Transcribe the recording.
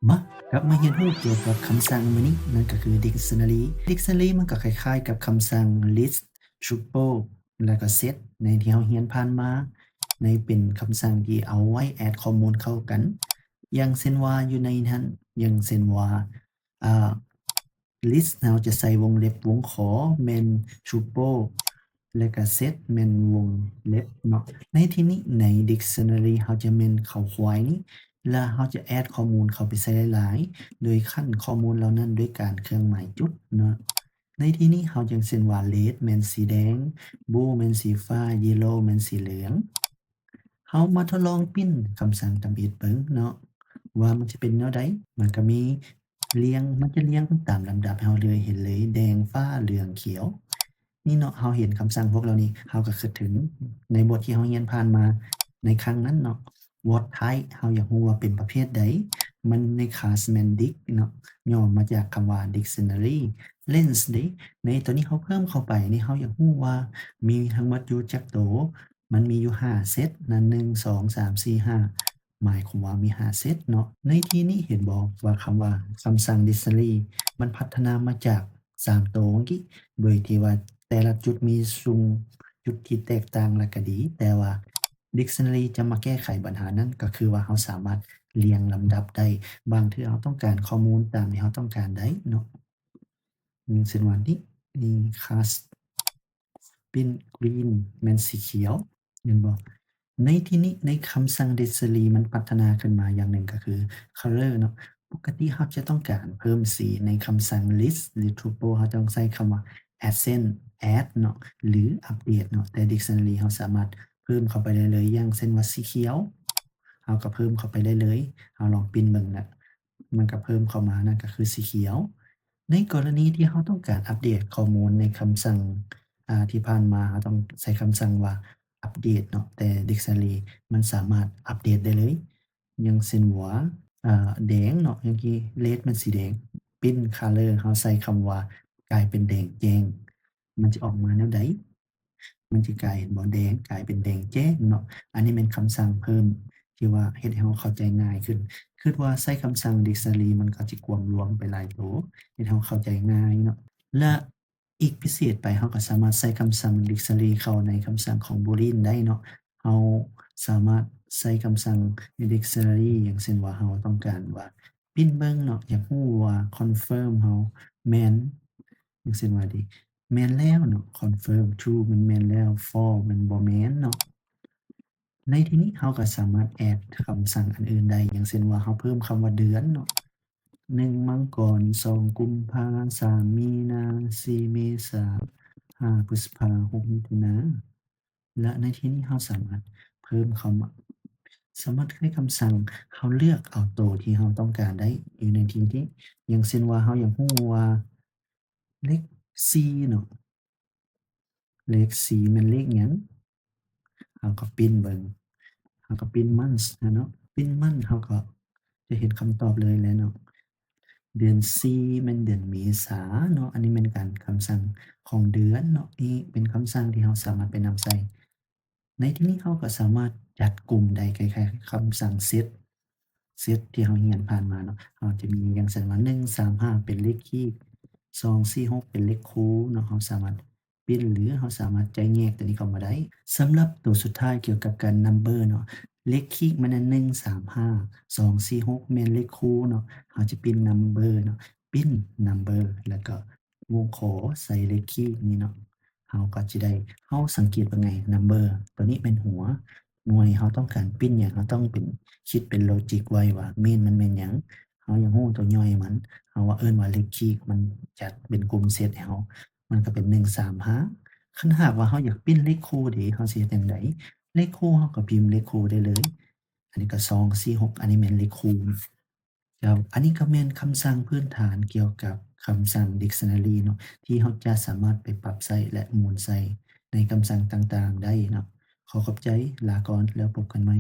ມາ ກັບມາຮຽນຮູ້ກ່ຽວກັບຄຳສັ່ງມື້ນີ້ ນັ້ນກໍຄື dictionary. Dictionary ມັນກໍຄ້າຍໆກັບຄຳສັ່ງ list, tuple ແລະກໍ set ໃນທີ່ເຮົາຮຽນຜ່ານມາ, ໃນເປັນຄຳສັ່ງທີ່ເອົາໄວ້ add ຂໍ້ມູນເຂົ້າກັນ. ຢ່າງເຊັ່ນວ່າຢູ່ໃນນັ້ນ, ຢ່າງເຊັ່ນວ່າ ອາ list ເຮົາຈະໃສ່ວົງເລັບວົງຂໍແມ່ນ tuple ແລະກະ set ແມ່ນວົງເລັບເນາະ. ໃນທີ່ນີ້ໃນ dictionary ເຮົາຈະແມ່ນເຂົ້າຄວາຍນີ້ ແລະເຮົາຈະ add ຂໍ້ມູນເຂົ້າໄປໃສ່ຫຼາຍໆ ໂດຍຂັ້ນຂໍ້ມູນເຫຼົ່ານັ້ນດ້ວຍການເຄື່ອງໝາຍຈຸດເນາະ. ໃນທີ່ນີ້ເຮົາຈັ່ງເຊັ່ນວ່າ red ແມ່ນສີແດງ, blue ແມ່ນສີຟ້າ, yellow ແມ່ນສີເຫຼືອງ. ເຮົາມາທົດລອງປິ່ນຄຳສັ່ງທຳອິດເບິ່ງເນາະ ວ່າມັນຈະເປັນແນວໃດ. ມັນກະມີລຽງ, ມັນຈະລຽງຕາມລຳດັບໃຫ້ເຮົາເລີຍ, ເຫັນເລີຍ, ແດງ, ຟ້າ, ເຫຼືອງ, ຂຽວ ນີ້ເນາະ. ເຮົາເຫັນຄຳສັ່ງພວກເຫຼົ່ານີ້ ເຮົາກະຄຶດເຖິງໃນບົດທີ່ເຮົາຮຽນຜ່ານມາໃນຄັ້ງນັ້ນເນາະ. What type ເຮົາຢາກຮູ້ວ່າເປັນປະເພດໃດ, ມັນໃນຄລາສແມ່ນ dic ເນາະ, ຫຍໍ້ມາຈາກຄຳວ່າ dictionary. Length ເດ, ໃນໂຕນີ້ເຮົາເພີ່ມເຂົ້າໄປນີ້ ເຮົາຢາກຮູ້ວ່າມີທັງໝົດຢູ່ຈັກໂຕ. ມັນມີຢູ່ຫ້າເຊັດນະ, ໜຶ່ງ ສອງ ສາມ ສີ່ ຫ້າ ໝາຍຄວາມວ່າມີຫ້າເຊັດເນາະ. ໃນທີ່ນີ້ເຫັນບໍ່ວ່າຄຳວ່າ ຄຳສັ່ງ dictionary ມັນພັດທະນາມາຈາກສາມໂຕເມື່ອກີ້ ໂດຍທີ່ວ່າແຕ່ລະຈຸດມີຊຸ່ມຈຸດທີ່ແຕກຕ່າງລະກະດີ, ແຕ່ວ່າ dictionary ຈະມາແກ້ໄຂບັນຫານັ້ນ ກໍຄືວ່າເຮົາສາມາດລຽງລຳດັບໄດ້. ບາງເທື່ອເຮົາຕ້ອງການຂໍ້ມູນຕາມທີ່ເຮົາຕ້ອງການໄດ້ເນາະ. ເຊັ່ນວ່ານີ້ ນີ້ cast print green ແມ່ນສີຂຽວ ແມ່ນບໍ່? ໃນທີ່ນີ້ ໃນຄຳສັ່ງ dictionary ມັນພັດທະນາຂຶ້ນມາຢ່າງໜຶ່ງກໍຄື color ເນາະ. ປົກກະຕິເຮົາຈະຕ້ອງການເພີ່ມສີໃນຄຳສັ່ງ list ຫຼື tuple ເຮົາຕ້ອງໃຊ້ຄຳວ່າ accent, add ເນາະ ຫຼື update ເນາະ, ແຕ່ dictionary ເຮົາສາມາດເພີ່ມເຂົ້າໄປໄດ້ເລີຍ. ຢ່າງເຊັ່ນວ່າສີຂຽວ ເຮົາກໍເພີ່ມເຂົ້າໄປໄດ້ເລີຍ. ເຮົາລອງປິ່ນເບິ່ງນະ, ມັນກໍເພີ່ມເຂົ້າມາ, ນັ້ນກໍຄືສີຂຽວ. ໃນກໍລະນີທີ່ເຮົາຕ້ອງການອັບເດດຂໍ້ມູນໃນຄຳສັ່ງ ອາ ທີ່ຜ່ານມາ ເຮົາຕ້ອງໃຊ້ຄຳສັ່ງວ່າ update ເນາະ, ແຕ່ dictionary ມັນສາມາດອັບເດດໄດ້ເລີຍ. ຢ່າງເຊັ່ນວ່າ ອາ ແດງເນາະ, ຢ່າງທີ່ red ແມ່ນສີແດງ, print color ເຮົາໃຊ້ຄຳວ່າກາຍເປັນແດງແຈ້ງ, ມັນຈະອອກມາແນວໃດ? ມັນຈະກາຍ ເຫັນບໍ່ ແດງ ກາຍເປັນແດງແຈ້ງເນາະ. ອັນນີ້ແມ່ນຄຳສັ່ງເພີ່ມທີ່ວ່າເຮັດໃຫ້ເຮົາເຂົ້າໃຈງ່າຍຂຶ້ນ. ຄິດວ່າໃຊ້ຄຳສັ່ງ dictionary ມັນກໍຈະກວມລວມໄປຫຼາຍໂຕ, ເຮັດໃຫ້ເຮົາເຂົ້າໃຈງ່າຍເນາະ. ແລະ ອີກພິເສດໄປ ເຮົາກໍສາມາດໃຊ້ຄຳສັ່ງ dictionary ເຂົ້າໃນຄຳສັ່ງຂອງ Boolean ໄດ້ເນາະ. ເຮົາສາມາດໃຊ້ຄຳສັ່ງ dictionary ຢ່າງເຊັ່ນວ່າເຮົາຕ້ອງການວ່າ print ເບິ່ງເນາະ, ຢາກຮູ້ວ່າ confirm ເຮົາແມ່ນ ຢ່າງເຊັ່ນວ່າເດ ແມ່ນແລ້ວເນາະ, confirm true ແມ່ນ ແມ່ນແລ້ວ, false ແມ່ນບໍ່ແມ່ນເນາະ. ໃນທີ່ນີ້ເຮົາກໍສາມາດ add ຄຳສັ່ງອັນອື່ນໄດ້, ຢ່າງເຊັ່ນວ່າເຮົາເພີ່ມຄຳວ່າເດືອນເນາະ, ໜຶ່ງ ມັງກອນ, ສອງ ກຸມພາ, ສາມ ມີນາ, ສີ່ ເມສາ, ຫ້າ ພຶດສະພາ, ຫົກ ມິຖຸນາ. ແລະ ໃນທີ່ນີ້ເຮົາສາມາດເພີ່ມຄຳວ່າ ສາມາດໃຊ້ຄຳສັ່ງ ເຮົາເລືອກເອົາໂຕທີ່ເຮົາຕ້ອງການໄດ້ຢູ່ໃນທີ່ນີ້. ຢ່າງເຊັ່ນວ່າເຮົາຢາກຮູ້ວ່າເລກສີ່ເນາະ, ເລກສີ່ແມ່ນເລກຫຍັງ? ເຮົາກໍປິ່ນເບິ່ງ, ເຮົາກໍປິ່ນ month ນະເນາະ, ປິ່ນ month ເຮົາກໍຈະເຫັນຄຳຕອບເລີຍແຫຼະເນາະ. ເດືອນສີ່ແມ່ນເດືອນເມສາເນາະ. ອັນນີ້ແມ່ນການຄຳສັ່ງຂອງເດືອນເນາະ. ນີ້ເປັນຄຳສັ່ງທີ່ເຮົາສາມາດໄປນຳໃຊ້. ໃນທີ່ນີ້ເຮົາກໍສາມາດຈັດກຸ່ມໄດ້ຄ້າຍໆຄຳສັ່ງ set set ທີ່ເຮົາຮຽນຜ່ານມາເນາະ. ເຮົາຈະມີຢ່າງເຊັ່ນວ່າ ໜຶ່ງ ສາມ ຫ້າ ເປັນເລກຄີກ, ສອງ ສີ່ ຫົກ ເປັນເລກຄູ່ເນາະ. ເຮົາສາມາດ print ຫຼືເຮົາສາມາດຈ່າຍແຍກຕົວນີ້ເຂົ້າມາໄດ້. ສຳລັບຕົວສຸດທ້າຍກ່ຽວກັບການ number ເນາະ, ເລກຄີກມັນແມ່ນ ໜຶ່ງ ສາມ ຫ້າ ສອງ ສີ່ ຫົກ ແມ່ນເລກຄູ່ເນາະ. ເຮົາຈະ print number ເນາະ, print number ແລ້ວກໍວົງຂໍໃສ່ເລກຄີກນີ້ເນາະ. ເຮົາກໍຈະໄດ້ ເຮົາສັງເກດວ່າໄງ number ຕົວນີ້ແມ່ນຫົວໜ່ວຍ, ເຮົາຕ້ອງການ print ຫຍັງ ເຮົາຕ້ອງເປັນ ຄິດເປັນ logic ໄວ້ວ່າ main ມັນແມ່ນຫຍັງ. ເຮົາຢາກຮູ້ຕົວຍ່ອຍມັນ, ເຮົາວ່າເອີ້ນວ່າເລກຄີກ, ມັນຈັດເປັນກຸ່ມ set ໃຫ້ເຮົາ. ມັນກໍເປັນ ໜຶ່ງ ສາມ ຫ້າ. ຄັນຫາກວ່າເຮົາຢາກ print ເລກຄູ່ເດ ເຮົາຊິເຮັດຈັ່ງໃດ? ເລກຄູ່ເຮົາກໍພິມເລກຄູ່ໄດ້ເລີຍ. ອັນນີ້ກໍ ສອງ ສີ່ ຫົກ, ອັນນີ້ແມ່ນເລກຄູ່. ເຈົ້າ, ອັນນີ້ກໍແມ່ນຄຳສັ່ງພື້ນຖານກ່ຽວກັບຄຳສັ່ງ dictionary ເນາະ, ທີ່ເຮົາຈະສາມາດໄປປັບໃຊ້ ແລະ ໝູນໃສ່ໃນຄຳສັ່ງຕ່າງໆໄດ້ເນາະ. ຂໍຂອບໃຈ, ລາກ່ອນ, ແລ້ວພົບກັນໃໝ່.